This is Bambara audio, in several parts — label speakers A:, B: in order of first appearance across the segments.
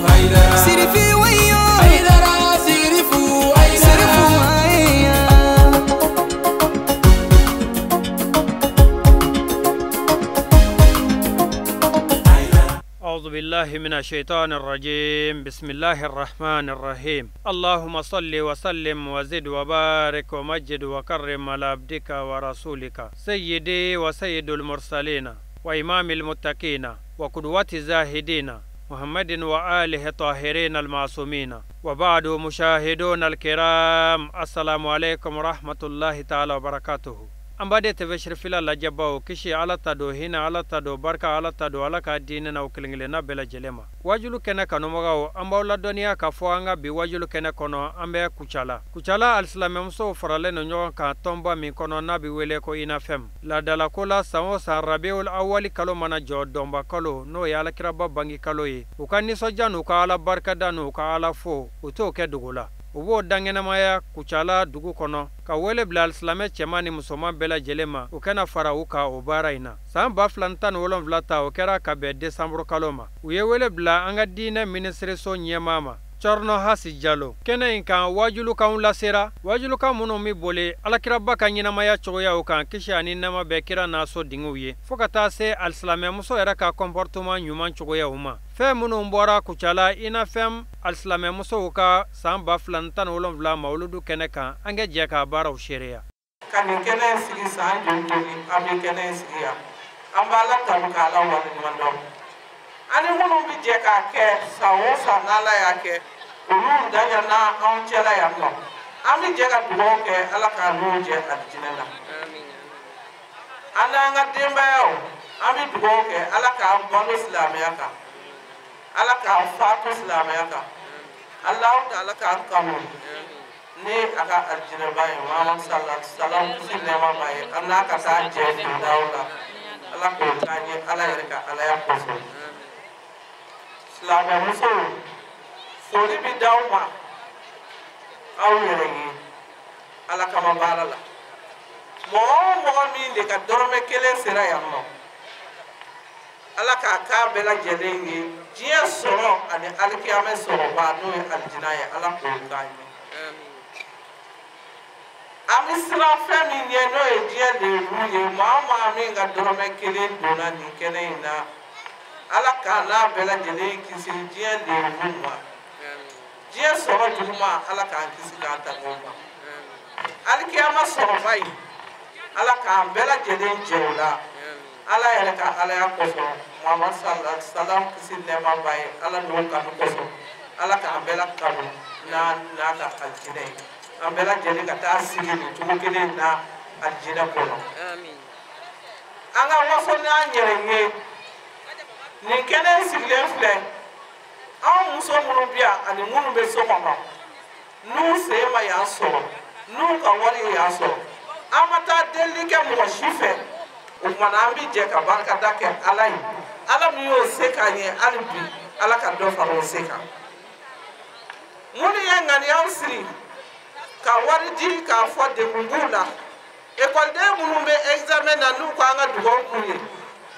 A: Haidara
B: Sirifi wayo
A: Haidara Sirifu Haidara
B: Sirifu haya.
C: أعوذ بالله من الشيطان الرجيم. بسم الله الرحمن الرحيم. اللهم صل وسلم وزد وبارك ومجد وكرم على عبدك ورسولك سيدي وسيد المرسلين وإمام المتقين وقدوة الزاهدين محمد وآله الطاهرين المعصومين. وبعد، مشاهدون الكرام، السلام عليكم ورحمة الله تعالى وبركاته. An b'a TV Sirifila lajɛbaw kisi Ala ta don, hinɛ Ala ta don, barika Ala ta don, Ala ka diinɛ n'aw kelen kelenna bɛɛ lajɛlen ma. Wajulu kɛnɛ kanubagaw, an b'aw ladɔnniya k'a fɔ an ka bi wajulu kɛnɛ kɔnɔ, an bɛ Kucala. Kucala alisilamɛmusow faralen don ɲɔgɔn kan tɔnba min kɔnɔ n'a bɛ wele ko INAFEM. Laadalako la, san o san Rabiul Awali kalo mana jɔ, dɔnba kalo, n'o ye Alakiraba bange kalo ye, u ka nisɔndiya n'u ka Ala barikada n'u ka Ala fo, u t'o kɛ dogo la. U b'o dankɛnɛmaya Kucala dugu kɔnɔ ka wele bila alisilamɛ cɛman ni musoman bɛɛ lajɛlen ma, u kana fara u kan o baara in na. San 2017 ta, o kɛra ka bɛn desanburu kalo ma. U ye wele bila an ka diinɛ minisiriso ɲɛmaa ma, Cɔrɔnɔ Hasi Jalo. Kɛnɛ in kan, wajulukanw lasera, wajulukan minnu bɛ boli Alakiraba ka ɲɛnamaya cogoyaw kan, kisi ani nɛɛma bɛɛ kira n'a so dingiw ye, fo ka taa se alisilamɛmuso yɛrɛ ka comportement ɲuman cogoyaw ma. Fɛn minnu bɔra Kucala INAFEM alisilamɛmusow ka san 2017 mawuludu kɛnɛ kan, an ka jɛ k'a baaraw seereya.
D: Ka nin kɛnɛ in sigi san joli joli, an bɛ kɛnɛ in sigi yan, an b'Ala tanu k'Ala waleɲuman dɔn. Ani minnu bɛ jɛ k'a kɛ san o san, n'Ala y'a kɛ olu daɲana anw cɛla yan nɔ, an bɛ jɛ ka dugawu kɛ Ala k'an n'u jɛ alijinɛ na. An n'an ka denbayaw, an bɛ dugawu kɛ Ala k'an balo silamɛya kan, Ala k'an fatu silamɛya kan, Alahu ta'ala k'an kanu ni a ka alijinɛba ye, Muhamadu sallallahu alaihi wa sallam, kisi nɛɛma b'a ye, an n'a ka taa jɛ fidaw la, Ala k'o k'an ye Ala yɛrɛ ka Alaya kosɔn. Silamɛmusow, foli bɛ d'aw ma aw yɛrɛ ye Ala kama baara la. Mɔgɔ o mɔgɔ min de ka dɔrɔmɛ kelen sera yan nɔ, Ala k'a k'a bɛɛ lajɛlen ye diɲɛ sɔrɔ ani alikiyamɛ sɔrɔba, n'o ye alijinɛ ye, Ala k'o k'an ye. An bɛ siran fɛn min ɲɛ, n'o ye diɲɛ lebu ye, maa o maa min ka dɔrɔmɛ kelen donna nin kɛnɛ in na, Ala k'a n'a bɛɛ lajɛlen kisi diɲɛ lebu ma, diɲɛ sɔrɔ juguman, Ala k'an kisi k'an ta ɲɔgɔn ma. Alikiyama sɔrɔba in, Ala k'an bɛɛ lajɛlen jɛ o la, Ala yɛrɛ ka Alaya kosɔn, Muhamadu sallallahu alaihi wa sallam, kisi nɛɛma b'a ye, Ala n'o kanu kosɔn, Ala k'an bɛɛ lakanu n'a ka alijinɛ ye, an bɛɛ lajɛlen ka taa sigi nin cogo kelen na alijinɛ kɔnɔ. An ka waso n'an yɛrɛ ye, nin kɛnɛ in sigilen filɛ, anw muso minnu bɛ yan ani minnu bɛ so kɔnɔ, n'u sen ma yan sɔrɔ, n'u ka wari ye yan sɔrɔ, an ma taa delili kɛ mɔgɔ si fɛ. O tuma na, an bɛ jɛ ka barikada kɛ Ala ye, Ala min y'o se k'an ye hali bi, Ala ka dɔ fara o se kan. Minnu ye ŋaniyaw siri ka wari di k'a fɔ degun b'u la, ekɔliden minnu bɛ examen na, n'u ko an ka dugawu k'u ye,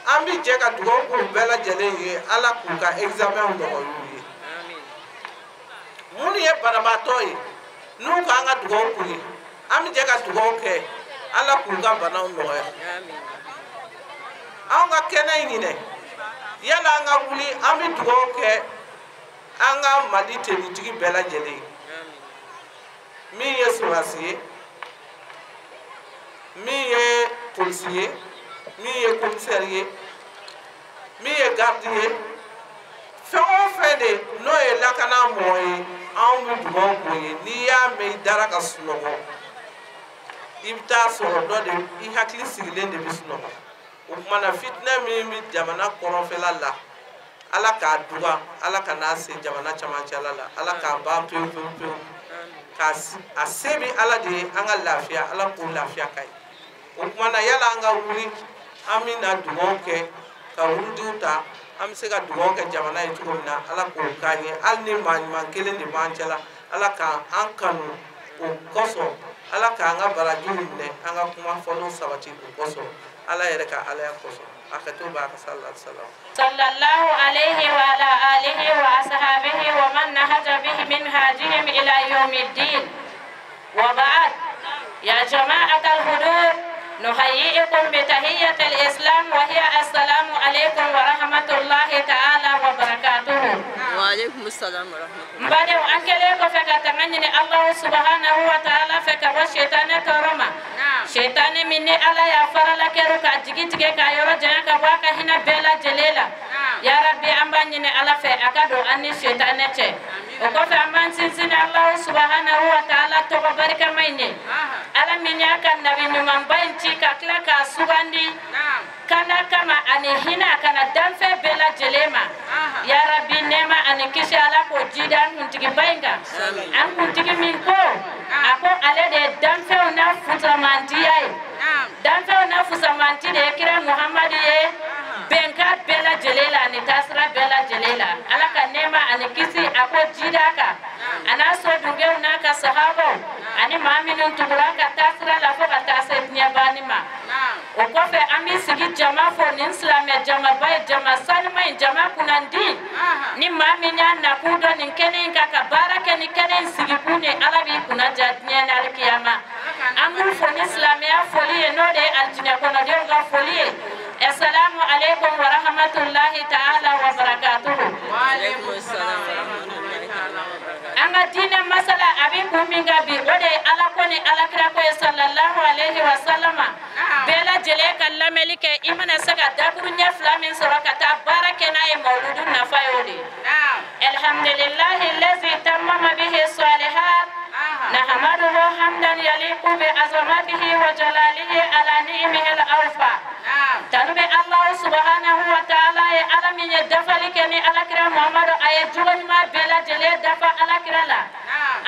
D: an bɛ jɛ ka dugawu k'u bɛɛ lajɛlen ye, Ala k'u ka examenw nɔgɔya u ye. Minnu ye banabaatɔ ye, n'u ko an ka dugawu k'u ye, an bɛ jɛ ka dugawu kɛ Ala k'u ka banaw nɔgɔya. Anw ka kɛnɛ in ɲinɛ, yala an ka wuli, an bɛ dugawu kɛ an ka Mali tenitigi bɛɛ lajɛlen ye, min ye sɔrɔdasi ye, min ye polisi ye, min ye komisɛri ye, min ye garidi ye, fɛn o fɛn de n'o ye lakana mɔgɔ ye, anw bɛ dugawu k'o ye. N'i y'a mɛn i dara ka sunɔgɔ, i bɛ taa sɔrɔ dɔ de i hakili sigilen de bɛ sunɔgɔ. O tuma na, fitinɛ min bɛ jamana kɔrɔnfɛla la, Ala k'a duga, Ala ka n'a se jamana camancɛla la, Ala k'a ban pewu pewu pewu. K'a a se bɛ Ala de ye, an ka lafiya, Ala k'o lafiya ka ye. O tuma na, yala an ka wuli, an bɛ na dugawu kɛ ka wurudiw ta, an bɛ se ka dugawu kɛ jamana ye cogo min na, Ala k'o k'an ye. Hali ni maa ɲuman kelen de b'an cɛla, Ala k'an kanu o kosɔn, Ala k'an ka barajiw minɛ, an ka kuma fɔlenw sabati o kosɔn, Ala yɛrɛ ka Alaya kosɔn. A ka to b'a ka sallallahu alaihi wa sallam.
E: Sallallahu alaihi wa ala alihi wa ashabihi. ومن نهج به منهاجهم إلى يوم الدين. وبعد، يا جماعة الحضور، نحييكم بتحية الإسلام وهي السلام عليكم ورحمة الله تعالى وبركاته.
B: وعليكم السلام ورحمة الله.
E: مبادئ أنكليكو فكا تغني الله سبحانه وتعالى فكا وشيطان تورما. شيطان مني على يا فرلا كروكا جيجي تيجي كايورو جانا كواكا هنا بلا جليلا. يا ربي أمباني على في أكادو أني شيطان تي. وكفى أمان سنسين الله سبحانه وتعالى تبارك مايني. على من يكن نبي نمان باين تيكا كلا سوغاندي. كنا كما أني هنا كنا دمفة بلا جلما. يا ربي نعمة أني كشي على كوجيدان كنتي باينغا. أم كنتي مينكو. أكو على ده دمفة ونا فوتامانتي أي. دمفة ونا فوتامانتي ده كرا محمد يه. بنكا بلا جليلا أني تاسرا بلا جليلا. على كنعمة أني كشي أكو جيداكا. أنا سودوغي وناكا صحابو. أني مامي نتوغلا كتاسرا لفوق تاسر نيباني ما. وكفى أمي سجى jama fo nin silamɛ jamaba ye jama sanuma ye jama kunnandi ni maa min y'a nakun dɔn nin kɛnɛ in kan ka baara kɛ ni kɛnɛ in sigikun ye ala b'i kunna ja diɲɛ ni alikiyama an b'u fo ni silamɛya foli ye n'o de ye alijinɛ kɔnɔdenw ka foli ye. Assalamu alaikum wa rahmatullahi ta'ala wa barakatuhu.
B: Wa alaikum assalam wa rahmatullahi ta'ala wa barakatuhu.
E: An ka diinɛ masala a bɛ kun min kan bi o de ye ala ko ni alakira ko ye sallallahu alaihi wa sallama. Bɛɛ lajɛlen ka lamɛnli kɛ i mana se ka dakuru ɲɛ fila min sɔrɔ ka taa baara kɛ n'a ye mawuludu nafa y'o de ye. Alhamdulillahi allazi tammama bihi salihat. نحمده حمدا يليق بعظمته وجلاله على نعمه الأوفى. تنبي الله سبحانه وتعالى على من يدفع لكني على كرام محمد أي جول ما بلا جلي دفع على كرالا.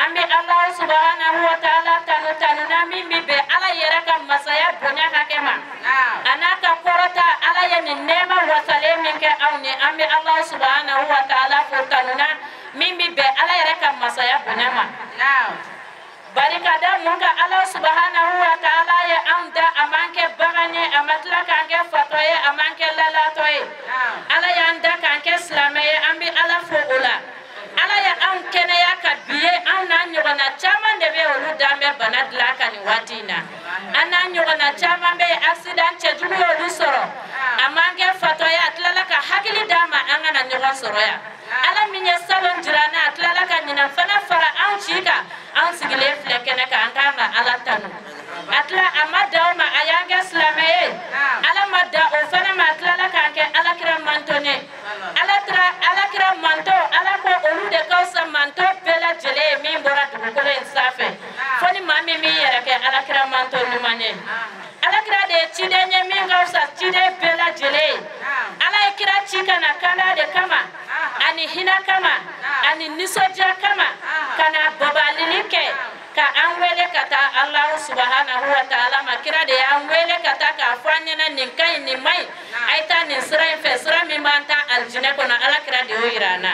E: أمي الله سبحانه وتعالى تنو تنو نامي مي على يرك مسايا بنيا حكما. أنا كقرة على ينعم وسلم منك أوني أمي الله سبحانه وتعالى فتنونا مي بي على يرك مسايا بنيا ما. Barikada mun ka Ala subhanahu wa ta'ala ye anw da a m'an kɛ bagan ye a ma tila k'an kɛ fatɔ ye a m'an kɛ lalatɔ ye. Ala y'an da k'an kɛ silamɛ ye an bɛ Ala fo o la. Ala ye anw kɛnɛya ka bi ye anw n'a ɲɔgɔnna caman de bɛ olu dan bɛ bana dilan kan nin waati in na. An n'a ɲɔgɔnna caman bɛ yen accident cɛjugu y'olu sɔrɔ. A m'an kɛ fatɔ ye a tilala ka hakili d'an ma an kana ɲɔgɔn sɔrɔ yan. Ala min ye salon jira an na a tilala ka ɲinan fana fara anw si kan anw sigilen filɛ kɛnɛ kan an k'an ka Ala tanu. A tila a ma dan o ma a y'an kɛ silamɛ ye. Ala ma dan o fana ma a tilala k'an kɛ alakira mantɔn ye. Alakira mantɔn Ala ko olu de ka fisa mantɔn bɛɛ lajɛlen ye min bɔra dugukolo in sanfɛ. Fo ni maa min m'i yɛrɛ kɛ alakira mantɔn ɲuman ye. Alakira de ye ciden ye min ka fisa ciden bɛɛ lajɛlen ye. Ala ye kira ci ka na kanda de kama. Ani hinɛ kama ani nisɔndiya kama ka na babalili kɛ ka an wele ka taa Alahu subahanahu wa ta'ala ma. Kira de y'an wele ka taa k'a fɔ an ɲɛna nin ka ɲi nin man ɲi a ye taa nin sira in fɛ sira min b'an taa alijinɛ kɔnɔ Ala kira de y'o yira an na.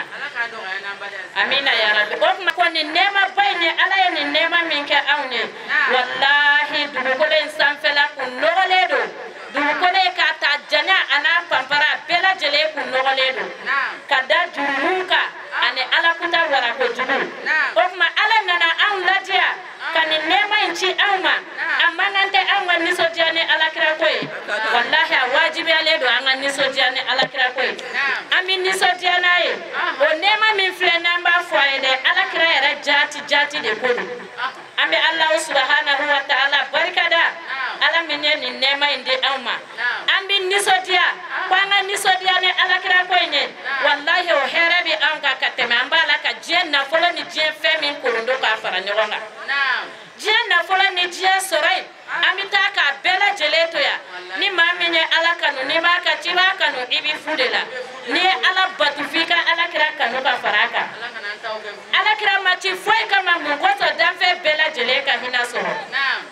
E: Amina ya Rabbi. O tuma ko nin nɛɛmaba in ye Ala ye nin nɛɛma min kɛ anw ye walahi dugukolo in sanfɛla kun nɔgɔlen don. Dugukolo in k'a ta janya a n'a panpara bɛɛ lajɛlen kun nɔgɔlen don ka da jurumu kan ani Ala kuta warako jugu. O tuma Ala nana anw ladiya ka nin nɛɛma in ci anw ma. A man kan tɛ anw ka nisɔndiya ni alakira ko ye. Walahi a wajibiyalen don an ka nisɔndiya ni alakira ko ye. An bɛ nisɔndiya n'a ye. O nɛɛma min filɛ n'an b'a fɔ a ye dɛ alakira yɛrɛ jaati jaati de ko don. An bɛ Alahu subahanahu wa ta'ala barikada Ala min ye nin nɛɛma in di anw ma. An bɛ nisɔndiya ko an ka nisɔndiya ni alakira ko in ye. Walahi o hɛrɛ bɛ anw kan ka tɛmɛ an b'a la ka diɲɛ nafolo ni diɲɛ fɛn min korondo k'a fara ɲɔgɔn kan. Diɲɛ nafolo ni diɲɛ sɔrɔ yen an bɛ taa k'a bɛɛ lajɛlen to yan. Ni maa min ye Ala kanu n'i b'a ka ci b'a kanu i bɛ fu de la. N'i ye Ala bato f'i ka alakira kanu ka fara a kan. Alakira ma ci foyi kama mun kosɔn danfɛn bɛɛ lajɛlen ka hinɛ sɔrɔ.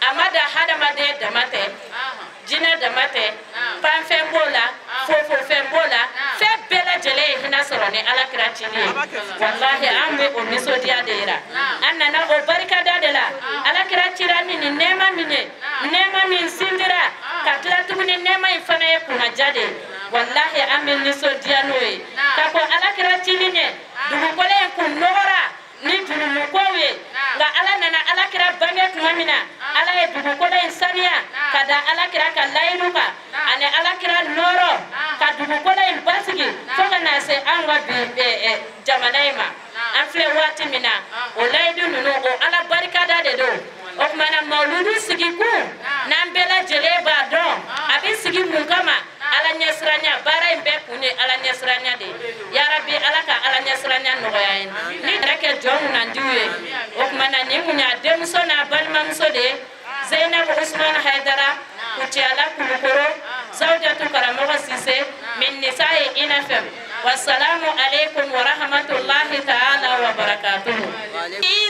E: A ma dan hadamaden dama tɛ jinɛ dama tɛ panfɛn b'o la fofofɛn b'o la fɛn bɛɛ lajɛlen ye hinɛ sɔrɔ ni alakira cili ye. Walahi an bɛ o nisɔndiya de yira. An nana o barikada de la. Alakira cira ni nin nɛɛma min ye nɛɛma min sindira ka tila tuguni nɛɛma in fana ye kunnaja de ye. Walahi an bɛ nisɔndiya n'o ye. Ka kɔn alakira cili ɲɛ dugukolo in kun nɔgɔra. min na Ala ye dugukolo in saniya ka da Ala kira ka layidu kan ani Ala kira nɔɔrɔ ka dugukolo in basigi fo ka na se an ka bi jamana in ma an filɛ waati min na o layidu ninnu o Ala barikada de don. O tuma na mawuludu sigi kun n'an bɛɛ lajɛlen b'a dɔn a bɛ sigi mun kama Ala ɲɛsiranya baara in bɛɛ kun ye Ala ɲɛsiranya de ye yarabi Ala ka Ala ɲɛsiranya nɔgɔya ye ni yɛrɛ kɛ jɔn kunnandiw ye o tuma na nin kun y'a denmuso n'a balimamuso de ye Zeinabu Usman Haidara Kuciyala Kulukoro Zawjatu Karamɔgɔ Sise min nisa'i INFM. Wassalamu alaikum wa rahmatullahi ta'ala wa barakatuhu.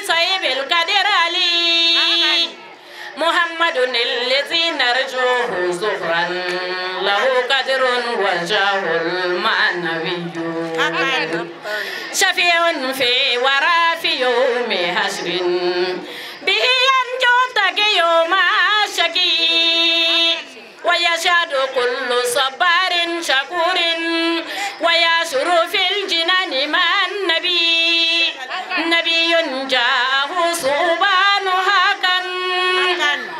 E: Sahibil Kadir Ali Muhammadun allazi narjuhu zuhran lahu qadrun wa jahul ma'nawiyyu shafi'un fi wara fi yawmi hasrin bihi yanju taqiyyu ma shaqi wa yashhadu kullu sabarin shakurin wa yashuru fil jinani man nabi nabiyyun ja'ahu subanu hakan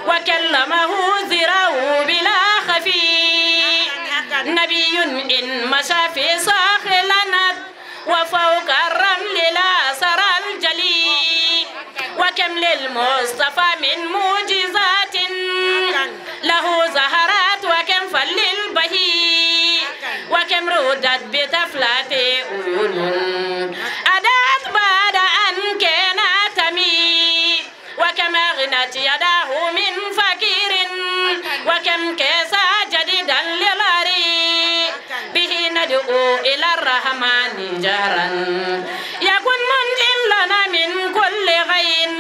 E: wa kallamahu zirahu bila khafi nabiyyun in masha fi sakhri lanat wa fawqa ar-ramli la sara al-jali wa kam lil mustafa min mujizatin lahu zaharat wa kam falil bahi wa kam rudat bi taflati uyunun adat ba'da an kana tami wa kam aghnat yadahu min fakirin wa kam kasa jadidan lil ari bihi nad'u ila ar-rahmani jahran yakun munjin lana min kulli ghayn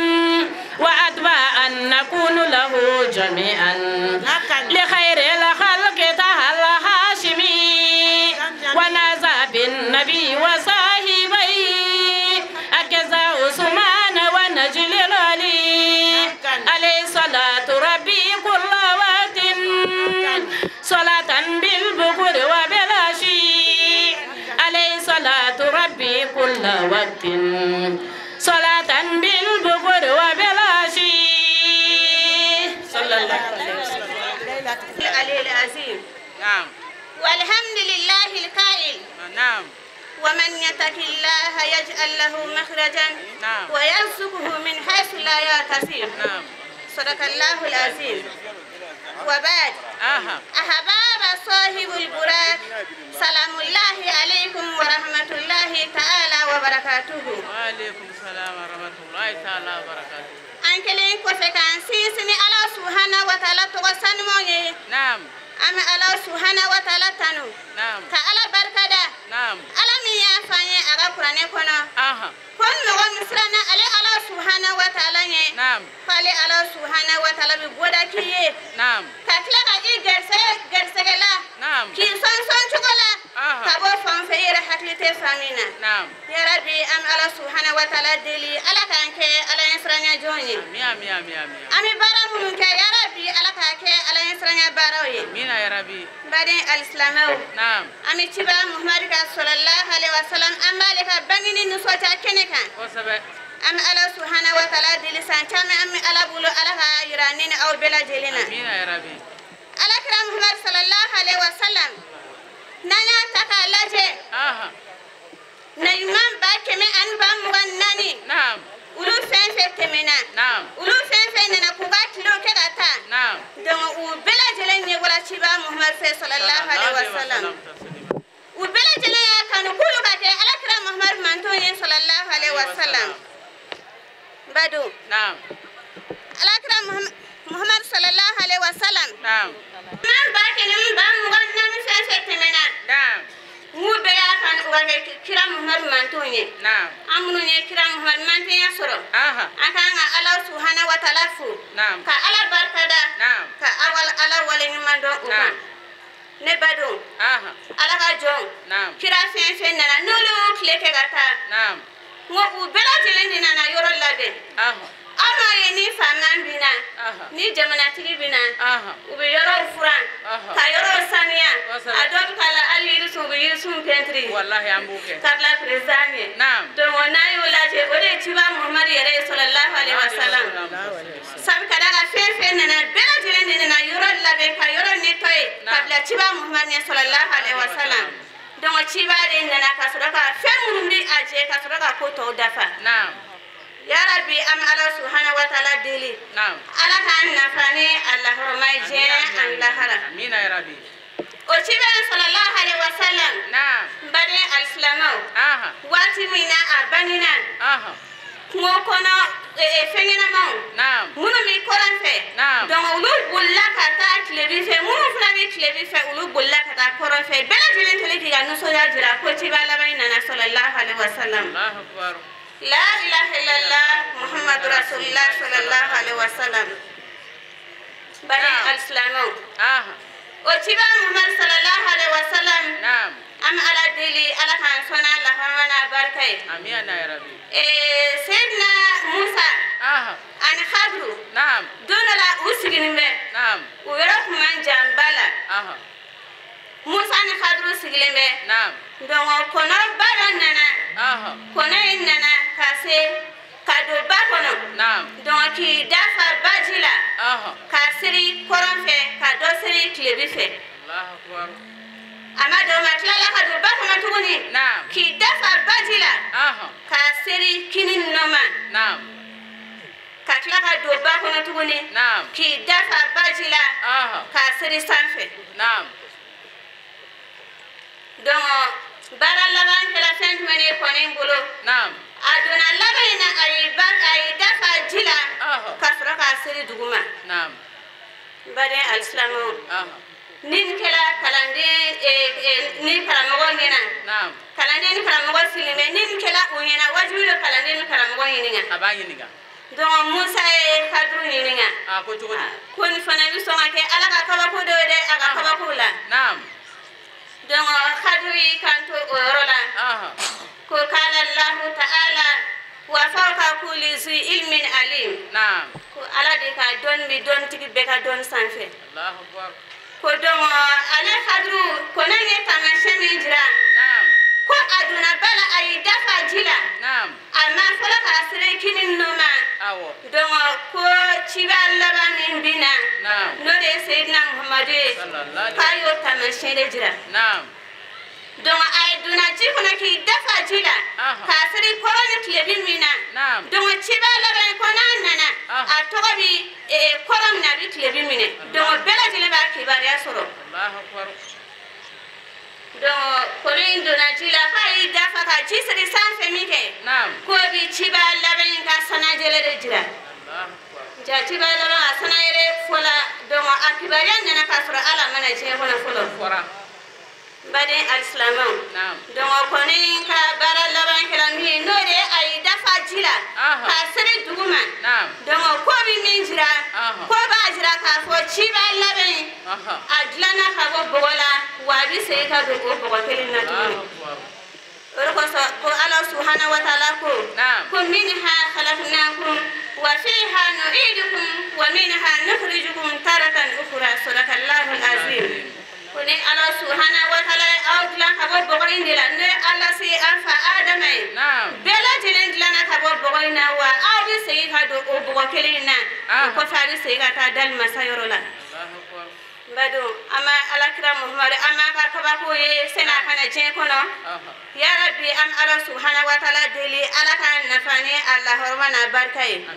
E: wa atba'an nakunu lahu jami'an li khairil khalqi tahal hashimi wa naza bin nabi wa sahibai akaza usman wa najl ali alayhi salatu rabbi kulla waqtin salatan bil bukuri wa bil ashi alayhi salatu rabbi kulla waqtin salatan bil bukuri wa bil ashi sallallahu alayhi wa sallam.
F: العظيم.
D: نعم.
F: والحمد لله القائل.
D: نعم.
F: ومن يتق الله يجعل له مخرجا.
D: نعم.
F: ويرزقه من حيث لا يحتسب.
D: نعم.
F: صدق الله العظيم. وبعد. أحباب صاحب البراك سلام الله عليكم ورحمة الله تعالى وبركاته.
D: وعليكم السلام ورحمة الله تعالى وبركاته.
F: An kelen kɔfɛ k'an sinsin ni Ala subahana wa taala tɔgɔ sanumanw ye.
D: Naam.
F: An bɛ Ala subahana wa taala tanu.
D: Naam.
F: Ka Ala barikada.
D: Naam.
F: Ala min y'a fɔ an ye a ka kuranɛ kɔnɔ.
D: Aha.
F: Ko mɔgɔ min siranna ale Ala subahana wa taala ɲɛ.
D: Naam.
F: K'ale Ala subahana wa taala bɛ bɔda k'i ye.
D: Naam.
F: Ka tila ka i gɛrɛsɛgɛ gɛrɛsɛgɛ la.
D: Naam.
F: K'i sɔn cogo la.
D: Aha.
F: Ka bɔ fan fɛ i yɛrɛ hakili tɛ fan min na.
D: Naam.
F: Yarabi an bɛ Ala subahana wa taala deli Ala k'an kɛ Ala ɲɛsiranya jɔn ye.
D: Amina amina amina.
F: An bɛ baara minnu kɛ yarabi Ala k'a kɛ Ala ɲɛsiranya baaraw ye.
D: Amina yarabi.
F: N baden alisilamɛw.
D: Naam.
F: An bɛ ciba Muhamadu ka sallallahu alaihi wa sallam an b'ale ka bangeni nisɔndiya kɛnɛ kan.
D: Kosɛbɛ.
F: An bɛ Ala subahana wa taala deli san caman an bɛ Ala bolo Ala k'a yira ne ni aw bɛɛ lajɛlen na.
D: Amina yarabi.
F: Ala kira Muhamadu sallallahu alaihi wa sallam n'an y'a ta k'a lajɛ.
D: Aha.
F: Naɲuman 124,000.
D: Naam.
F: Olu fɛn fɛn tɛmɛna.
D: Naam.
F: Olu fɛn fɛn nana k'u ka tilew kɛ ka taa.
D: Naam.
F: Donc u bɛɛ lajɛlen ɲɛbɔra ciba Muhamadu fɛ sallallahu alaihi wa sallam. U bɛɛ lajɛlen y'a kanu k'olu ka kɛ Ala kira Muhamadu manton ye sallallahu alaihi wa sallam. N badenw.
D: Naam.
F: Ala kira Muhamadu sallallahu alaihi wa sallam.
D: Naam.
F: Man 124,000 fɛn fɛn tɛmɛna.
D: Naam.
F: N'u bɛɛ y'a kanu u ka kɛ kira Muhamadu manton ye.
D: Naam.
F: An minnu ye kira Muhamadu mantenya sɔrɔ.
D: Aha.
F: An kan ka Ala subahana wa taala fo.
D: Naam.
F: Ka Ala barikada.
D: Naam.
F: Ka Ala waleɲuman dɔn o kan. Ne badenw.
D: Aha.
F: Ala ka jɔn.
D: Naam.
F: Kira fɛn fɛn nana n'olu y'u tile kɛ ka taa.
D: Naam.
F: N ko u bɛɛ lajɛlen de nana yɔrɔ labɛn.
D: Aha.
F: Aw m'a ye ni faama binna. Ni jamanatigi binna. U bɛ yɔrɔw furan. Ka yɔrɔw saniya. A dɔw bɛ k'a la hali yirisun u bɛ yirisun pɛntiri.
D: Walahi an b'o kɛ.
F: Ka bila président ɲɛ.
D: Naam.
F: Donc n'a y'o lajɛ o de ye ciba Muhamadu yɛrɛ ye sallallahu alaihi wa sallam. Sabu ka d'a Muhammadu ɲɛ sallallahu alaihi wa sallam. Donc ciba de nana ka sɔrɔ ka fɛn minnu bɛ a jɛ ka sɔrɔ ka ko tɔw dafa. Ya Rabbi an Ala subhanahu wa ta'ala deli. Ala k'an nafa ni alahɔrɔma ye diɲɛ ani lahara.
B: Amina ya Rabbi.
F: O ciba sallallahu alaihi wa sallam. N baden alisilamɛw. Waati min na a bangena. Kungo kɔnɔ fɛn ɲɛnamaw. Minnu bɛ kɔrɔn fɛ. Donc olu bolila ka taa tilebin fɛ, minnu fana bɛ tilebin fɛ olu bolila ka taa kɔrɔn fɛ. Bɛɛ lajɛlen kɛlen k'i ka nisɔndiya jira ko ciba laban in nana sallallahu alaihi wa sallam. La ilaha illallah Muhammadu Rasulullah sallallahu alaihi wa sallam. Baden alisilamɛw. O ciba Muhammadu sallallahu alaihi wa sallam. An bɛ Ala deli Ala k'an sɔn n'a lahama n'a barika ye.
B: Amina ya Rabbi.
F: Seydina Musa. Ani Khadru. Don dɔ la u sigilen bɛ. U yɔrɔ tun man jan ba la. Musa ni Khadru sigilen bɛ. Donc kɔnɔba dɔ nana. Kɔnɔ in nana ka se ka don ba kɔnɔ. Donc k'i dafa baji la. Ka seri kɔrɔn fɛ ka dɔ seri tilebin fɛ. A ma dɔn ma tilala ka don ba kɔnɔ tuguni. K'i dafa baji la. Ka seri kini nɔ ma. Ka tila ka don ba kɔnɔ tuguni. K'i dafa baji la. Ka seri sanfɛ. Donc baara laban kɛra fɛn jumɛn ye kɔnɔ in bolo. A donna laban in na a y'i dafa ji la. Ka sɔrɔ k'a seri duguma. N baden alisilamɛw. Ni nin kɛra kalanden ni karamɔgɔ ɲɛna. Kalanden ni karamɔgɔ sigilen bɛ, ni nin kɛra o ɲɛna wajibi don kalanden ni karamɔgɔ ɲininka.
B: A b'a ɲininka.
F: Donc Musa ye Khadru ɲininka.
B: Ko cogo di?
F: Ko nin fana bɛ sɔn ka kɛ Ala ka kabako dɔ ye dɛ, a ka kabako la. Donc Khadru y'i kanto o yɔrɔ la. Ko kala Allahu ta'ala wa fawqa kulli zi ilmin alim. Ko Ala de ka dɔnni bɛ dɔnnitigi bɛɛ ka dɔnni sanfɛ.
B: Allahu akbar.
F: Ko donc ale Khadru kɔnɔ ye taamasiyɛn min jira. Ko a donna ba la a y'i dafa ji la. A ma fɔlɔ k'a seri kini nɔ ma. Donc ko ciba laban min bɛ na. N'o de ye Seydina Muhamadu ye. K'a y'o taamasiyɛn de jira. Donc a donna ji kɔnɔ k'i dafa ji la. K'a seri kɔrɔn ni tilebin min na. Donc ciba laban ko n'a nana. A tɔgɔ bi kɔrɔn minɛ a bɛ tilebin minɛ. Donc bɛɛ lajɛlen b'a kibaruya sɔrɔ. Donc kɔnɔ in donna ji la k'a y'i dafa ka ji siri sanfɛ min kɛ. K'o bi ciba laban in ka sanajɛlɛ de jira. Ja ciba laban a sanayɛlɛ fɔla. Donc a kibaruya nana k'a sɔrɔ Ala ma na diɲɛ kɔnɔ fɔlɔ. N baden alisilamɛw. Donc kɔnɔ in ka baara laban kɛra min ye n'o de ye a y'i dafa ji la. K'a seri duguma. Donc ko bɛ min jira. Ko b'a jira k'a fɔ ciba laban in. A dilanna ka bɔ bɔgɔ la wa a bɛ segin ka don o bɔgɔ kelen na tuguni. O de kosɔn ko Ala subhanahu wa ta'ala ko. Ko minha khalaqnakum wa fiha nu'idukum wa minha nukhrijukum taratan ukhra sadaqallahu al-azim. Ko ni Ala subhanahu wa ta'ala ye aw dilan ka bɔ bɔgɔ in de la n'o ye Ala se an fa Adama ye. Bɛɛ lajɛlen dilanna ka bɔ bɔgɔ in na wa aw bɛ segin ka don o bɔgɔ kelen in na. O kɔfɛ a bɛ segin ka taa dali masa yɔrɔ la. N badenw an bɛ Alakira Muhamadu an b'a ka kabako ye sani a ka na diɲɛ kɔnɔ. Ya Rabbi an bɛ Ala subhanahu wa ta'ala deli Ala k'an nafa ni a lahɔrɔma n'a barika ye.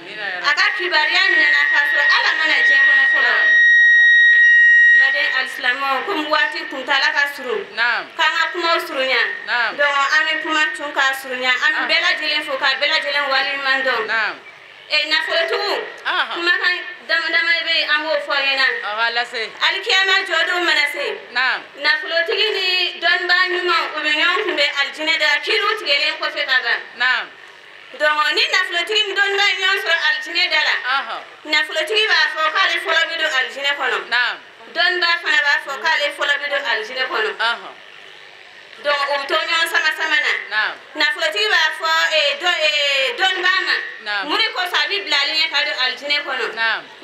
F: A ka kibaruya nana k'a sɔrɔ Ala ma na diɲɛ kɔnɔ fɔlɔ. N baden alisilamɛw komi waati kuntaala ka surun. K'an ka kumaw surunya. Donc an bɛ kuma tun k'a surunya an bɛ bɛɛ lajɛlen fo k'a bɛɛ lajɛlen waleɲuman dɔn. Nafolotigiw kumakan dama dama bɛ yen an b'o fɔ aw ɲɛna. Alikiyama jɔ don mana se. Nafolotigi ni dɔnnibaa ɲuman u bɛ ɲɔgɔn kunbɛn alijinɛ da la kiiriw tigɛlen kɔfɛ ka ban. Donc ni nafolotigi ni dɔnnibaa ye ɲɔgɔn sɔrɔ alijinɛ da la. Nafolotigi b'a fɔ k'ale fɔlɔ bɛ don alijinɛ kɔnɔ. Dɔnnibaa fana b'a fɔ k'ale fɔlɔ bɛ don alijinɛ kɔnɔ. Donc u bɛ to ɲɔgɔn sama sama na. Nafolotigi b'a fɔ dɔnnibaa ma. Mun de kosɔn a bɛ bila ale ɲɛ ka don alijinɛ kɔnɔ.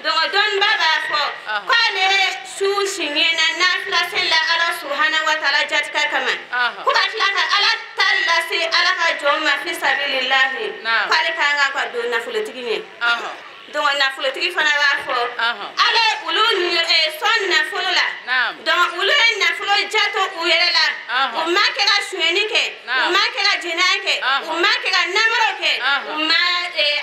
F: Donc dɔnnibaa b'a fɔ k'ale su siɲɛna nafila seli la Ala subhanahu wa ta'ala jatika kama. Ko ka tila ka Ala ta lase Ala ka jɔn ma fi sabilillahi. K'ale ka kan ka don nafolotigi ɲɛ. Donc nafolotigi fana b'a fɔ ala olu sɔn nafolo la donc olu ye nafolo jato u yɛrɛ la u ma kɛ ka sonyɛni kɛ u ma kɛ ka jɛnɛya kɛ u ma kɛ ka namaraw kɛ u ma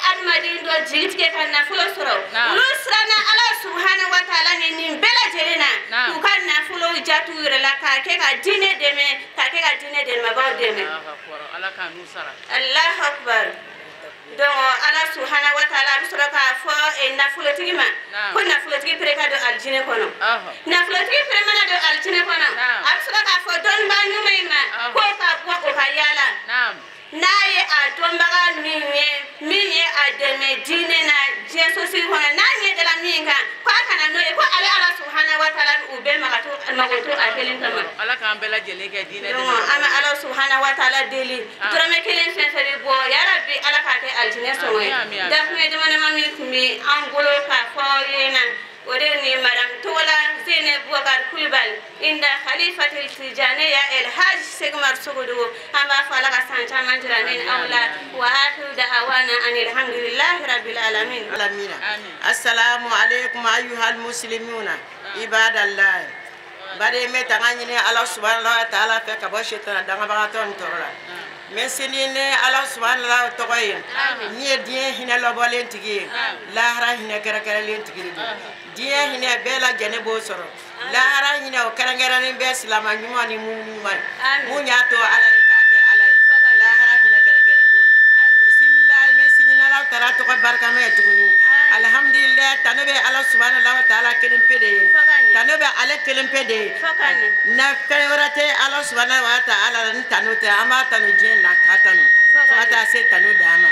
F: adamaden dɔ jigi tigɛ ka nafolo sɔrɔ olu siranna ala subahana wa taala ɲɛ nin bɛɛ lajɛlen na k'u ka nafolo jato u yɛrɛ la k'a kɛ ka diinɛ dɛmɛ k'a kɛ ka diinɛ dɛmɛbaaw dɛmɛ. Allahu akbar. Donc ala subahana wa taala a bɛ sɔrɔ k'a fɔ nafolotigi ma ko nafolotigi pere ka don alijinɛ kɔnɔ nafolotigi pere mana don alijinɛ kɔnɔ a bɛ sɔrɔ k'a fɔ dɔnnibaa ɲuman in ma k'o ka bɔ o ka yaala n'a ye a dɔnbaga min ye min ye a dɛmɛ diinɛ na diɲɛ sosigi kɔnɔ n'a ɲɛ dara min kan k'a kana n'o ye ko ale ala subahana wa taala u bɛɛ mago to a kelen kama.
B: Ala k'an bɛɛ lajɛlen kɛ diinɛ dɛmɛ.
F: Donc an bɛ ala subahana wa taala deli dɔrɔmɛ kelen fɛn fɛn bɛ bɔ yarabi ala k'a kɛ alijinɛ sɔngɔ ye. Dakuɲɛ dama min tun bɛ an bolo k'a fɔ aw ɲɛna o de ni madame Togola Zeynep Boubacar Coulibaly inda Khalifatul Tijaniya El Hadj Seck Umar Sogodogo an b'a fɔ ala ka san caman jira ne ni aw la wa akhiru da'awana anil hamdulillahi rabbil alamin.
G: Assalamu alaikum ayyuhal muslimuna ibadallah. Bari me tanga ɲini ala subhanahu wa ta'ala fɛ ka bɔ shetana dangabagatɔ nin tɔɔrɔ la. N bɛ seli ni ala subahana tɔgɔ ye min ye diɲɛ hinɛ lɔbɔlen tigi ye lahara hinɛ kɛrɛnkɛrɛnlen tigi de don diɲɛ hinɛ bɛɛ lajɛlen b'o sɔrɔ lahara hinɛ o kɛrɛnkɛrɛnnen bɛ silama ɲuman ni mun ɲuman mun y'a to ala ye k'a kɛ ala ye lahara hinɛ kɛrɛnkɛrɛn b'o ye bisimilahi n bɛ sini n'ala taara tɔgɔ barikama ye tuguni alihamudulilayi tanu bɛ ala subahana wa taala kelen pe de ye tanu bɛ ale kelen pe de ye na fɛn wɛrɛ tɛ ala subahana wa taala la ni tanu tɛ an b'a tanu diɲɛ na k'a tanu fo ka taa se tanu dan ma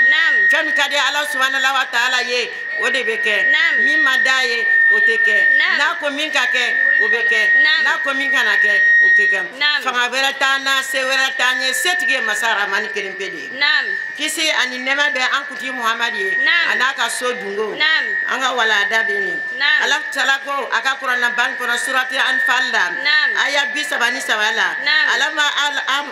G: fɛn min ka di ala subahana wa taala ye o de bɛ kɛ min man d'a ye o tɛ kɛ n'a ko min ka kɛ o bɛ kɛ n'a ko min kana kɛ o tɛ kɛ fanga wɛrɛ t'an na se wɛrɛ t'an ye setigi ye masa ramani kelen pe de ye kisi ani nɛɛma bɛ an kuntigi Muhamadu ye a n'a ka so dungo an ka walada bɛ nin ala taala ko a ka kuranɛ ban kɔnɔ surati Anfal la aya 33 la ala ma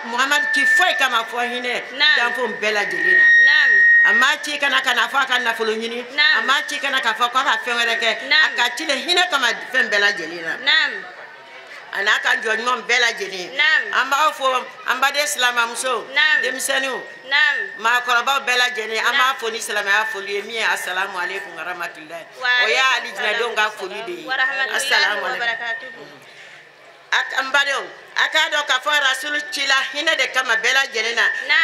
G: Muhamadu ci foyi kama fɔ hinɛ danfɛnw bɛɛ lajɛlen na a ma ci kana ka na fɔ a ka nafolo ɲini a ma ci kana k'a fɔ k'a ka fɛn wɛrɛ kɛ a ka ci le hinɛ kama fɛn bɛɛ lajɛlen na a n'a ka jɔ ɲuman bɛɛ lajɛlen an b'aw fo an baden silamɛmusow denmisɛnninw maakɔrɔbaw bɛɛ lajɛlen an b'a fo ni silamɛya foli ye min ye asalamu aleykum warahmatulahi o y'a alijinɛdenw ka foli de ye asalamu aleykum. An badenw a k'a dɔn k'a fɔ rasulu cila hinɛ de kama bɛɛ lajɛlen na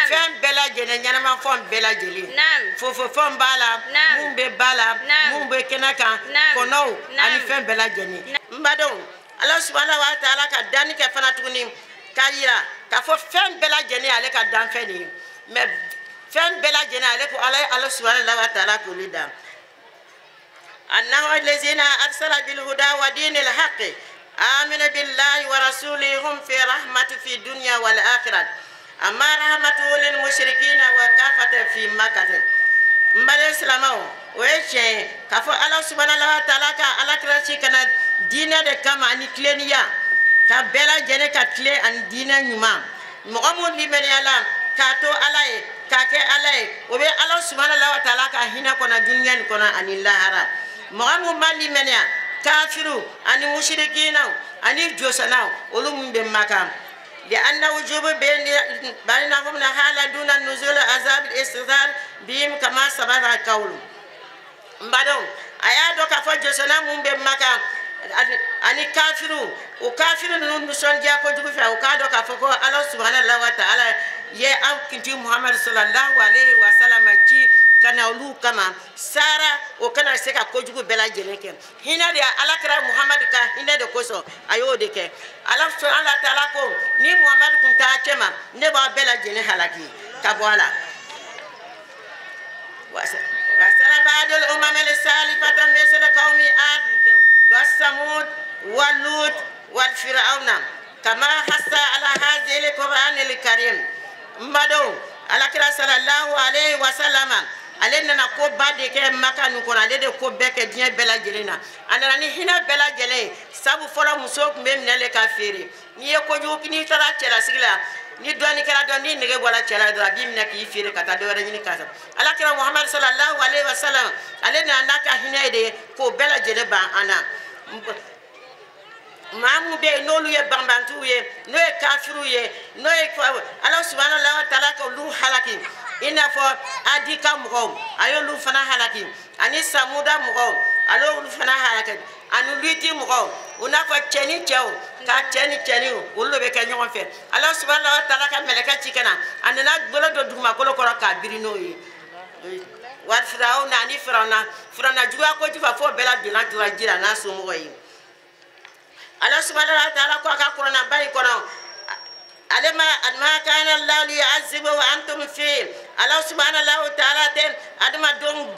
G: fɛn bɛɛ lajɛlen ɲɛnamafɛnw bɛɛ lajɛlen fofofɛnw b'a la mun bɛ ba la mun bɛ kɛnɛ kan kɔnɔw ani fɛn bɛɛ lajɛlen n badenw ala subahana wa taala ka danni kɛ fana tuguni k'a yira k'a fɔ fɛn bɛɛ lajɛlen ale ka danfɛn de ye mɛ fɛn bɛɛ lajɛlen ale ko ala ye ala subahana wa taala k'olu dan annahu allazina arsala bilhuda wa dinil haqqi آمن بالله ورسوله هم في رحمة في الدنيا والآخرة أما رحمته للمشركين وكافة في مكة mbale silamaw o ye tiɲɛ ye k'a fɔ ala subahana wa taala ka ala kira ci ka na diinɛ de kama ani tilennenya ka bɛɛ lajɛlen ka tilen ani diinɛ ɲuman mɔgɔ mun limaniya la k'a to ala ye k'a kɛ ala ye o bɛ ala subahana wa taala ka hinɛ kɔnɔ dunuya nin kɔnɔ ani lahara mɔgɔ mun ma limaniya kafiru ani mushrikinaw ani josanaw olu mun bɛ Maka لأن وجوب بينهم حالة دون النزول عذاب الاستثار بهم كما سبق القول n badenw a y'a dɔn k'a fɔ josana mun bɛ Maka ani kafiru o kafiru ninnu nisɔndiya kojugu fɛ o k'a dɔn k'a fɔ ko ala subahana wa taala ye an kuntigi Muhamadu sallallahu alaihi wa sallam ci ka na olu kama sara o kana se ka kojugu bɛɛ lajɛlen kɛ hinɛ de ala kɛra Muhamadu ka hinɛ de kosɔn a y'o de kɛ ala subahana wa taala ko ni Muhamadu tun t'a cɛ ma ne b'aw bɛɛ lajɛlen halaki ka bɔ a la. وسلب بعض الأمم السالفة مثل قوم عاد والثمود ولوط والفرعون كما حث على هذا القرآن الكريم مدو على كرا صلى الله عليه وسلم ale nana ko ba de kɛ Maka nin kɔnɔ ale de ko bɛɛ kɛ diɲɛ bɛɛ lajɛlen na a nana ni hinɛ bɛɛ lajɛlen ye sabu fɔlɔ musow tun bɛ minɛ le ka feere n'i ye kojugu n'i taara cɛlasigi la Ni dɔɔni kɛra dɔn ni nege bɔra cɛ la dɔrɔn a b'i minɛ k'i feere ka taa dɔ wɛrɛ ɲini k'a sɔrɔ. Ala kira Muhamadu sallallahu alaihi wa sallam ale nana n'a ka hinɛ de ye k'o bɛɛ lajɛlen ban an na. Maa mun bɛ yen n'olu ye banbantiw ye n'o ye kafiriw ye n'o ye Ala subahana wa taala k'olu halaki i n'a fɔ Adi ka mɔgɔw a y'olu fana halaki ani Samuda mɔgɔw a y'olu fana halaki ani Luti mɔgɔw u n'a fɔ cɛ ni cɛw ka cɛ ni cɛniw olu de bɛ kɛ ɲɔgɔn fɛ. Ala subahana wa taala ka mɛlɛkɛ ci ka na a nana bolo don dugumakolo kɔrɔ k'a biri n'o ye. Wa Firawuna ani Firawuna juguya kojugu fo bɛɛ ladonna tora ji la n'a somɔgɔ ye. Ala subahana wa taala ko a ka kuranaba in kɔnɔ ale ma kana Allahu liyu'azziba wa antum fihi. Ala subahana wa taala tɛ adamadenw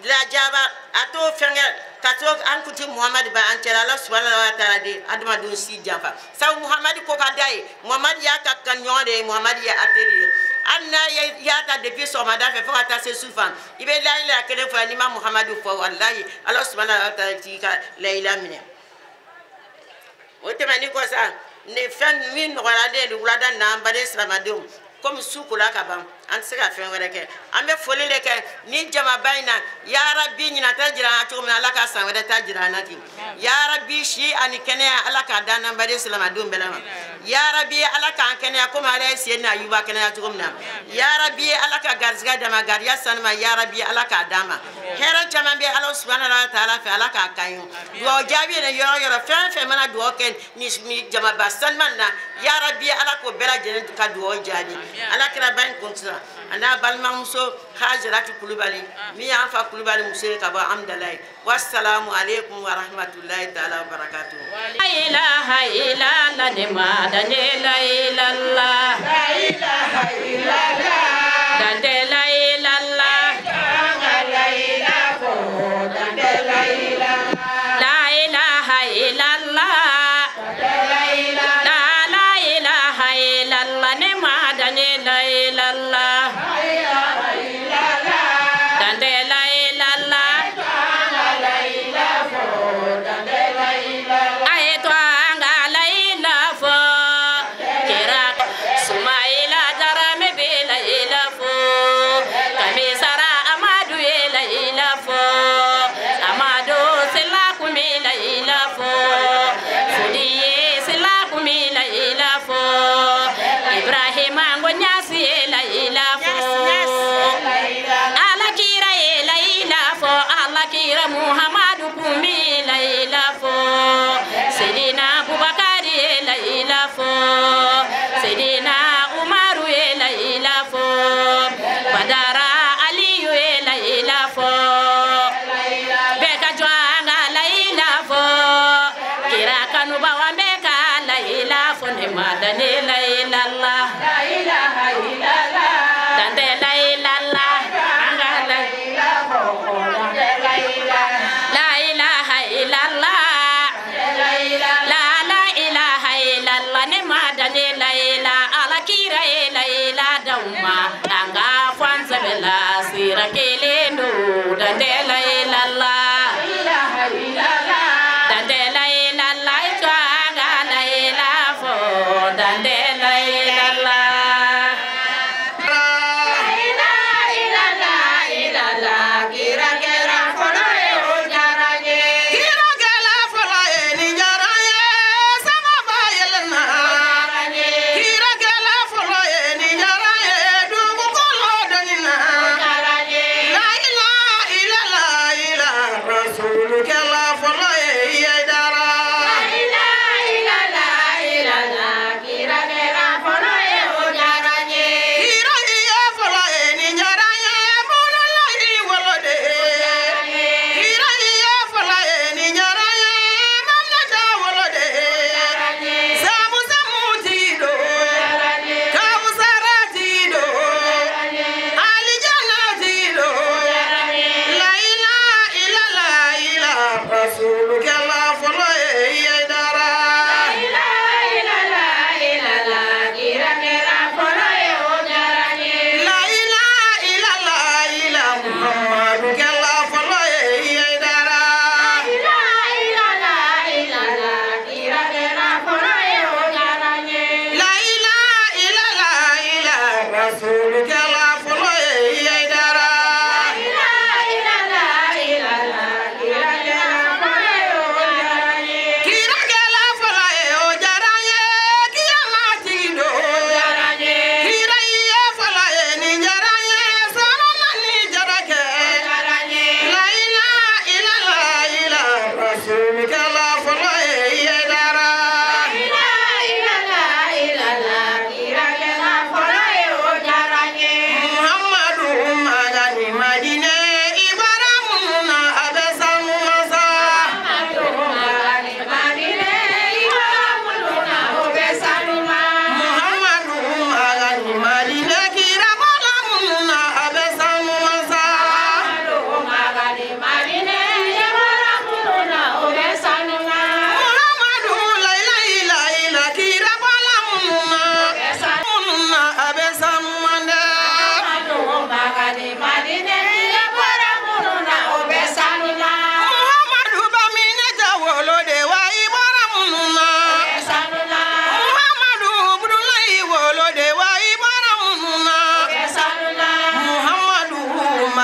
G: lajaba a t'o fɛnkɛ ka to an kuntigi Muhamadu ba an cɛla. Ala subahana wa taala de adamadenw si janfa sabu Muhamadu ko ka d'a ye. Muhamadu y'a ka kanuɲɔgɔn de ye, Muhamadu ye a teri ye. Hali n'a y'a ta depuis sɔgɔmada fɛ fo ka taa se su fan i bɛ layila kelen fɔ n'i ma Muhamadu fɔ walayi Ala subahana wa taala t'i ka layila minɛ. O tɛmɛnen kɔ sa ni fɛn min nɔgɔyara ne ye wulada in na an baden silamɛdenw komi su kola ka ban an tɛ se ka fɛn wɛrɛ kɛ an bɛ foli de kɛ ni jamaba in na. Yarabi ɲinan ta jira an na cogo min na Ala ka san wɛrɛ ta jira an na ten. Yarabi si ani kɛnɛya Ala k'a d'an n'an baden silamɛdenw bɛɛ ma. Yarabi Ala k'an kɛnɛya komi Ala ye sen n'a yuba kɛnɛya cogo min na. Yarabi Ala ka garisɛgɛ d'an ma gariya sanu ma. Yarabi Ala k'a d'an ma. Hɛrɛ caman bɛ Ala subahana wa taala fɛ Ala k'a kan ye. Dugawu jaabi yɛrɛ yɔrɔ yɔrɔ fɛn fɛn mana dugawu kɛ ni jamaba sanuman na yarabi Ala k'o bɛɛ lajɛlen ka dugawu jaabi. Ala kira ba in kun sisan a n'a balimamuso Hajaratu Kulubali min y'an fa Kulubali muso ye ka bɔ Amudalayi. Wasalamu aleykum wa rahmatulahi taala wa barakatuhu.
E: La ilaha illallah ne ma da ne la ilallah.
D: La ilaha illallah.
E: Dante la ilallah.
D: Tanga la ilafo dante la ilallah.
E: La ilaha illallah.
D: Dante la ilallah.
E: La ilaha illallah ne ma da ne la ilallah.
D: La ilaha illallah.
E: Dante la ilallah.
D: Tanga la ilafo dante la ilallah.
E: Aye twanga la ilafo. Kira Sumaila Darame.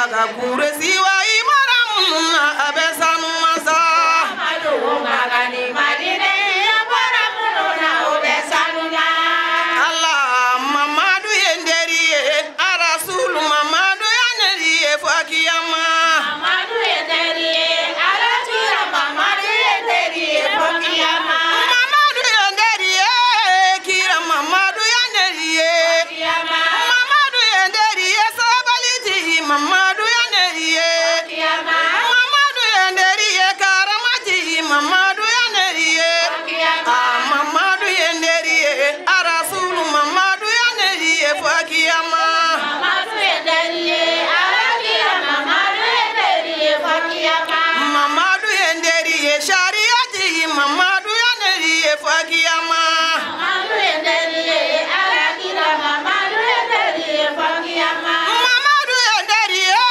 A: Maka kuresi wa ibara munnu na a bɛ sanu masa.
E: Amadu Maka ni Madinɛ a bɔra minnu na o bɛ sanu na.
A: Ala Mamadu ye n teri ye, Arasulu Mamadu ye ne teri ye fo kiyama.
E: Mamadu ye teri ye, Ala kira Mamadu ye teri ye fo kiyama.
A: Mamadu ye n teri ye, kira Mamadu ye n teri ye.
E: Kiyama.
A: Mamadu ye n teri ye, sabalitigi Mamadu ye n teri ye.
E: Kiyama.
A: Mamadu ye n teri ye, karamatigi Mamadu ye n teri ye.
E: Kiyama.
A: Ah, Mamadu ye n teri ye, Arasulu Mamadu ye n teri ye fo kiyama.
E: Mamadu ye teri ye, Ala kira Mamadu ye teri ye fo kiyama.
A: Mamadu ye n teri ye, sariyatigi Mamadu ye n teri ye fo kiyama.
E: Mamadu ye teri ye, Ala kira Mamadu ye teri ye fo kiyama.
A: Mamadu ye n teri ye,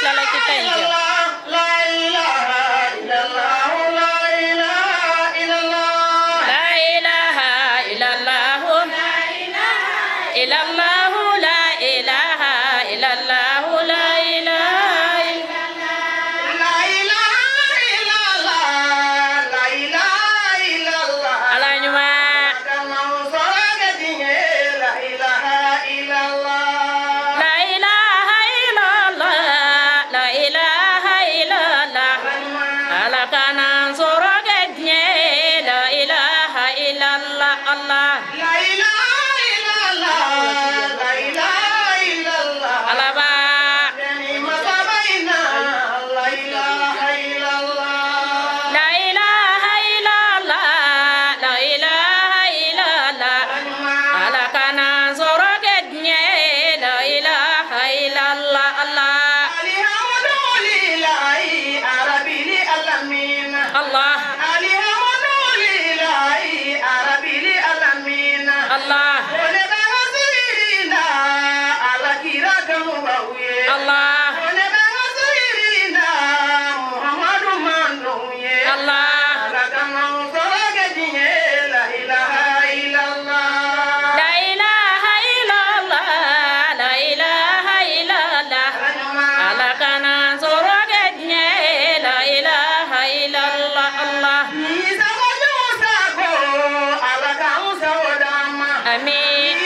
E: tilala i tɛ taa in jɛ. La ilaha illallah, illallah, la ilaha illallah, la ilaha illallah, la ilaha illallah, la ilaha illallah. Ala ɲuman. La ilaha illallah, la ilaha illallah, la ilaha illallah. Ala kana n sɔrɔ kɛ diɲɛ ye, la ilaha illallah, Allah. La ilaha illallah, la ilaha illallah. Alaba. La ilaha illallah, la ilaha illallah, la ilaha illallah. Ala kana n sɔrɔ kɛ diɲɛ ye, la ilaha illallah, Allah. Alhamdulillahi rabbil alamin. Allah. Alhamdulillahi rabbil alamin. Allah. Allah. Allah. La ilaha illallah, la ilaha illallah. Ala kana n sɔrɔ kɛ diɲɛ ye, la ilaha illallah, Allah. Amin.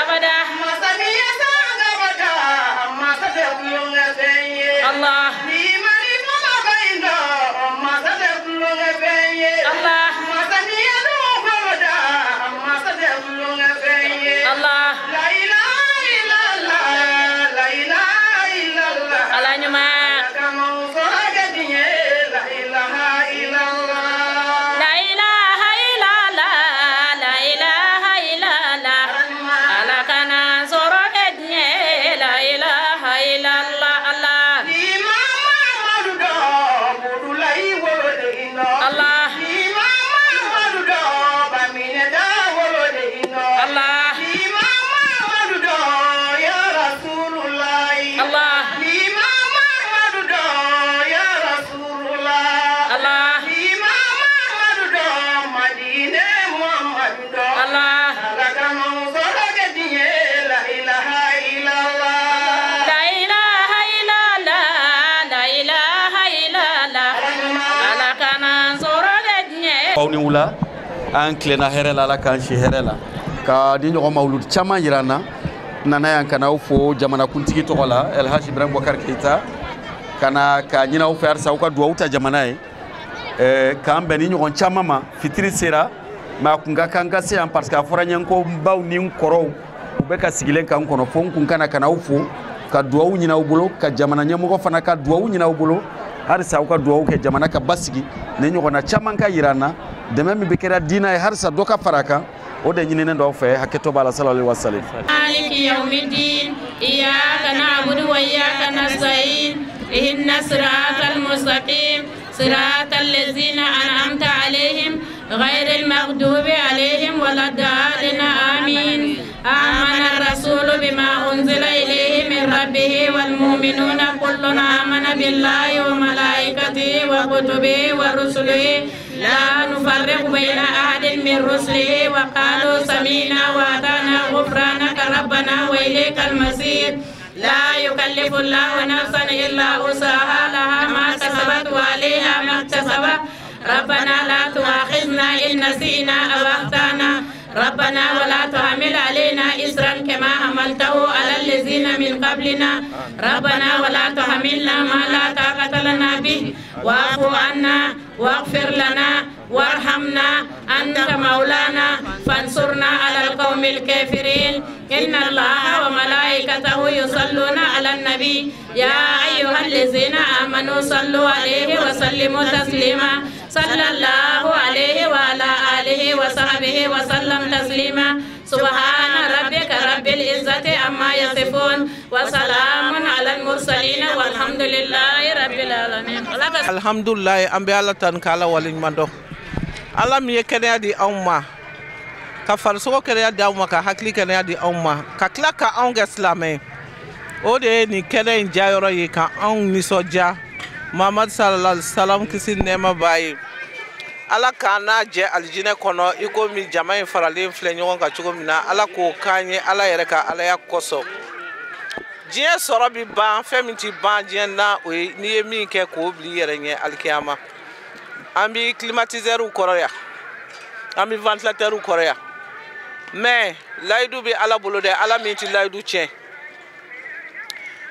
E: Abada. Allah. Allah. Allah. Ala ɲuman. La ilaha illallah, la ilaha illallah. Ala kana n sɔrɔ kɛ diɲɛ ye, la ilaha illallah, Allah. Allah. Allah. Allah. Allah. Allah. La ilaha illallah, la ilaha illallah. Ala kana n sɔrɔ kɛ diɲɛ ye.
H: Aw ni wula, an tilenna hɛrɛ la, Ala k'an si hɛrɛ la, ka ni ɲɔgɔn mawulud caman yira an na. N nana yan ka n'aw fo jamanakuntigi tɔgɔ la, Elhaji Ibrahim Boubacar Keita, ka na k'a ɲini aw fɛ halisa aw ka duwawu ta jamana ye, k'an bɛn ni ɲɔgɔn caman ma. Fitiri sera, mais a kun ka kan ka se yan parce que a fɔra n ye ko n baw ni n kɔrɔw u bɛ ka sigilen k'an kɔnɔ, fo n kun ka na ka n'aw fo ka duwawu ɲini aw bolo, ka jamana ɲɛmɔgɔ fana ka duwawu ɲini aw bolo halisa aw ka duwawu kɛ jamana ka basigi, ni ɲɔgɔnna caman ka yira an na. Dɛmɛ min bɛ kɛra diinɛ ye halisa dɔ ka fara a kan, o de ɲininen don aw fɛ. Hakɛto b'a la. Sallallahu alaihi wasallam.
E: مالك يوم الدين، إياك نعبد وإياك نستعين، اهدنا الصراط المستقيم، صراط الذين أنعمت عليهم غير المغضوب عليهم ولا الضالين، آمين. آمن الرسول بما أنزل إليه من ربه والمؤمنون كل آمن بالله وملائكته وكتبه ورسله لا نفرق بين أحد من رسله وقالوا سمعنا وأطعنا غفرانك ربنا وإليك المصير. لا يكلف الله نفسا إلا وسعها، لها ما كسبت وعليها ما اكتسبت. ربنا لا تؤاخذنا إن نسينا أو أخطأنا، ربنا ولا تحمل علينا إصرا كما حملته على الذين من قبلنا، ربنا ولا تحملنا ما لا طاقة لنا به، واعف عنا واغفر لنا وارحمنا أنت مولانا فانصرنا على القوم الكافرين. إن الله وملائكته يصلون على النبي يا أيها الذين آمنوا صلوا عليه وسلموا تسليما. صلى الله عليه وعلى آله وصحبه وسلم تسليما. سبحان ربك رب العزة عما يصفون وسلام على المرسلين والحمد لله رب العالمين.
D: Alhamdulillah, an bɛ Ala tanu k'Ala waleɲuman dɔn. Ala min ye kɛnɛya di anw ma, Ka farisogo kɛnɛya di anw ma, ka hakili kɛnɛya di anw ma, ka tila ka anw kɛ silamɛ ye. O de ye nin kɛnɛ in diyayɔrɔ ye, ka anw nisɔndiya. Muhamadu sallallahu alaihi wasallam, kisi ni nɛɛma b'a ye. Ala k'an n'a jɛ alijinɛ kɔnɔ, i komi jama in faralen filɛ ɲɔgɔn kan cogo min na. Ala k'o k'an ye, Ala yɛrɛ ka alaya kosɔn. Diɲɛ sɔrɔ bi ban, fɛn min ti ban diɲɛ na, o ye n'i ye min kɛ k'o bila i yɛrɛ ɲɛ alikiyama. An bi climatiseur kɔrɔ yan, an bi ventilateur kɔrɔ yan, mais layidu bɛ Ala bolo dɛ. Ala min ti layidu tiɲɛ,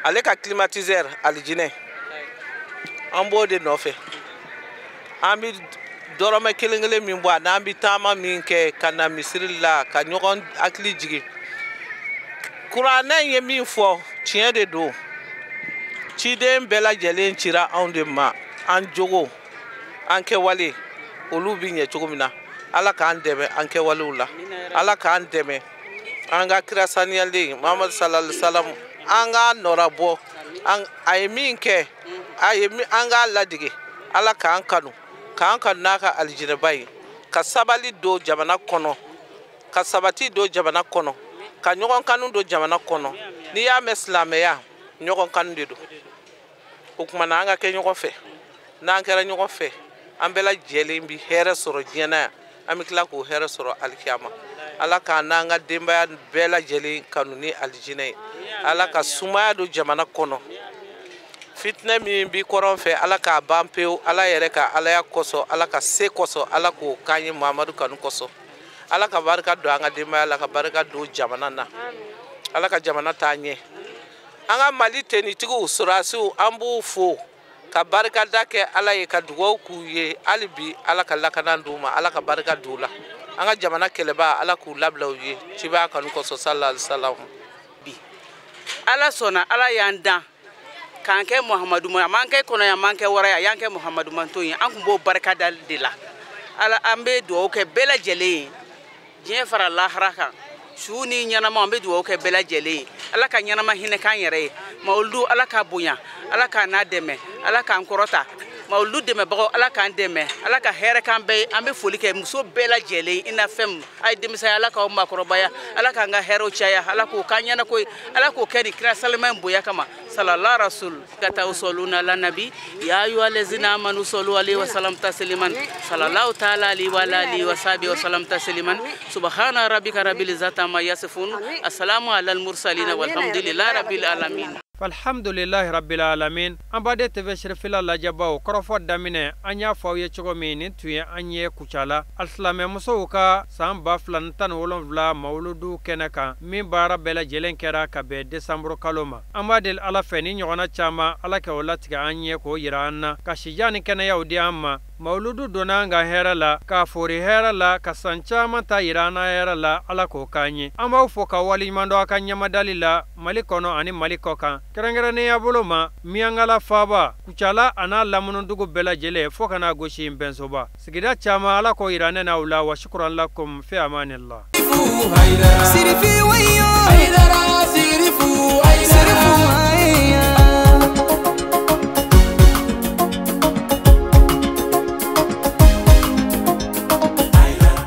D: ale ka climatiseur alijinɛ, an b'o de nɔfɛ. An bi dɔrɔmɛ kelen kelen min bɔ a n'an bi taama min kɛ ka na misiri la ka ɲɔgɔn hakili jigin. Kuranɛ ye min fɔ, tiɲɛ de don. Ciden bɛɛ lajɛlen cira anw de ma. An jogo, an kɛwale, olu bi ɲɛ cogo min na, Ala k'an dɛmɛ an kɛwalew la. Ala k'an dɛmɛ an ka kira saniyalen Muhamadu sallallahu alaihi wasallam, an k'a nɔrabɔ, a ye min kɛ, a ye an k'a ladege. Ala k'an kanu, k'an kanu n'a ka alijinɛba ye, ka sabali don jamana kɔnɔ, ka sabati don jamana kɔnɔ, ka ɲɔgɔn kanu don jamana kɔnɔ. N'i y'a mɛn silamɛya, ɲɔgɔn kanu de don. O tuma na, an ka kɛ ɲɔgɔn fɛ. N'an kɛra ɲɔgɔn fɛ, an bɛɛ lajɛlen bi hɛrɛ sɔrɔ diɲɛ na yan, an bɛ tila k'o hɛrɛ sɔrɔ alikiyama. Ala k'an n'an ka denbaya bɛɛ lajɛlen kanu ni alijinɛ ye. Ala ka sumaya don jamana kɔnɔ. Fitinɛ min bi kɔrɔn fɛ, Ala k'a ban pewu. Ala yɛrɛ ka alaya kosɔn, Ala ka se kosɔn, Ala k'o k'an ye Muhamadu kanu kosɔn. Ala ka barika don an ka denbaya la, ka barika don jamana na. Ala ka jamana taa ɲɛ. An ka Mali tenitigiw, sɔrɔdasiw, an b'u fo ka barikada kɛ Ala ye, ka dugawu k'u ye hali bi. Ala ka lakana d'u ma, Ala ka barika d'u la. An ka jamana kɛlɛba, Ala k'u labila u ye cibaa kanu kosɔn, sallallahu alaihi wasallam.
I: Bi Ala sɔnna, Ala y'an dan k'an kɛ Muhamadu ma, a m'an kɛ kɔnɔ ye, a m'an kɛ wara ye, a y'an kɛ Muhamadu manton ye. An kun b'o barikada de la. Ala, an bɛ dugawu kɛ bɛɛ lajɛlen ye, diɲɛ fara lahara kan, su ni ɲɛnama, an bɛ dugawu kɛ bɛɛ lajɛlen ye. Ala ka ɲɛnama hinɛ k'an yɛrɛ ye. Mawuludu, Ala k'a bonya, Ala k'a n'a dɛmɛ, Ala k'an kɔrɔta. Mawuludu dɛmɛbagaw, Ala k'an dɛmɛ, Ala ka hɛrɛ k'an bɛɛ ye. An bɛ foli kɛ muso bɛɛ lajɛlen, i n'a fɛn a ye denmisɛnya, Ala k'aw maakɔrɔbaya, Ala k'an ka hɛrɛw caya, Ala k'o k'an ɲɛna ko ye, Ala k'o kɛ ni kira salima in bonya kama, sallallahu rasul. Ka taa sɔlu ala nabi ya ayyuha allazina amanu sallu alaihi wa sallam tasliman, sallallahu ta'ala alaihi wa alihi wa sahbihi wa sallam tasliman. Subhana rabbika rabbil izzati amma yasifun, assalamu alal mursalin, walhamdulillahi rabbil alamin.
C: Alhamdulillahi rabbil alamin. An baden TV Cherifila lajɛbaw, kɔrɔfɔ daminɛ an y'a fɔ aw ye cogo min, nin tun ye an ye Kucala alisilamɛmusow ka san 2017 mawuludu kɛnɛ kan, min baara bɛɛ lajɛlen kɛra ka bɛn desanburu kalo ma. An b'a deli Ala fɛ, ni ɲɔgɔnna caman, Ala kɛ o latigɛ an ye k'o yira an na, ka sijan ni kɛnɛyaw di an ma. Mawuludu donna an ka hɛrɛ la, k'a fori hɛrɛ la, ka san caman ta yira an na hɛrɛ la, Ala k'o k'an ye. An b'aw fo ka waleɲuman dɔn aw ka ɲɛmadali la Mali kɔnɔ ani Mali kɔ kan, kɛrɛnkɛrɛnnenya bolo ma Miyankala faaba Kucala a n'a lamunudugu bɛɛ lajɛlen, fo ka n'a gosi Nbɛnsoba sigida caman. Ala k'o yira ne n'aw la. Wa shukran lakum fi amanillah.
J: Sirifi wayo.